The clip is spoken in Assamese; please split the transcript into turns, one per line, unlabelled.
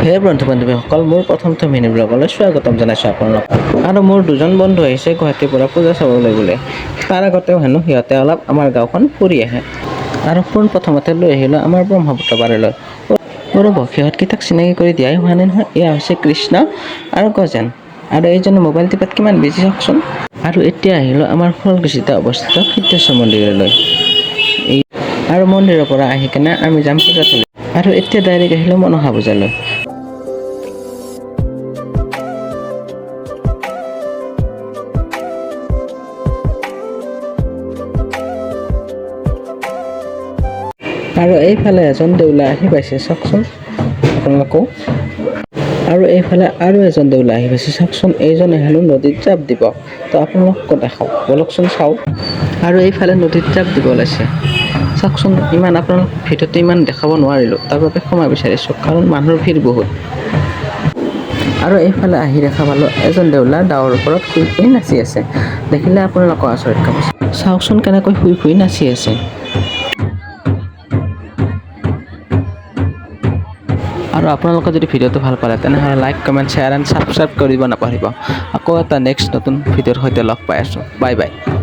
হে বন্ধু বান্ধৱীসকল, মোৰ প্ৰথমটো মিনি ব্লগলৈ স্বাগতম জনাইছোঁ আপোনালোক। আৰু মোৰ দুজন বন্ধু আহিছে গুৱাহাটীৰ পৰা পূজা চাবলৈ বোলে। তাৰ আগতেও হেনো সিহঁতে অলপ আমাৰ গাঁওখন ফুৰি আহে। আৰু পোনপ্ৰথমতে লৈ আহিলোঁ আমাৰ ব্ৰহ্মপুত্ৰ পাৰলৈ। ৰ'ব, সিহঁতকেইটাক চিনাকি কৰি দিয়াই হোৱা নাই নহয়। এয়া হৈছে কৃষ্ণ আৰু গজেন। আৰু এইজনে মোবাইল টিপাত কিমান বিজি, চাওকচোন। আৰু এতিয়া আহিলোঁ আমাৰ শুৱালকুছিতে অৱস্থিত সিদ্ধেশ্বৰ মন্দিৰলৈ। এই আৰু মন্দিৰৰ পৰা আহি কেনে আমি যাম পূজাথলী। আৰু এতিয়া ডাইৰেক্ট আহিলোঁ মনসা পূজালৈ। আৰু এইফালে এজন দেউলা আহি পাইছে, চাওকচোন আপোনালোকো। আৰু এইফালে আৰু এজন দেউলা আহি পাইছে, চাওকচোন। এইজনে হেনো নদীত জাপ দিব। তো আপোনালোককো দেখাওঁ, ব'লকচোন চাওঁ। আৰু এইফালে নদীত জাপ দিব ওলাইছে, চাওকচোন। ইমান আপোনালোক ভিডিঅ'টো ইমান দেখাব নোৱাৰিলোঁ, তাৰ বাবে ক্ষমা বিচাৰিছোঁ, কাৰণ মানুহৰ ভিৰ বহুত। আৰু এইফালে আহি দেখা পালোঁ এজন দেউলা ডাৱৰ ওপৰত শুই শুই নাচি আছে। দেখিলে আপোনালোকো আচৰিত খাব। চাওকচোন কেনেকৈ শুই শুই নাচি আছে। আৰু আপোনালোকে যদি ভিডিঅ'টো ভাল পালে, তেনেহ'লে like, comment, share and subscribe কৰিব নাপাহৰিব। আকৌ এটা নেক্সট নতুন ভিডিঅ'ৰ সৈতে লগ পাই আছোঁ। Bye bye.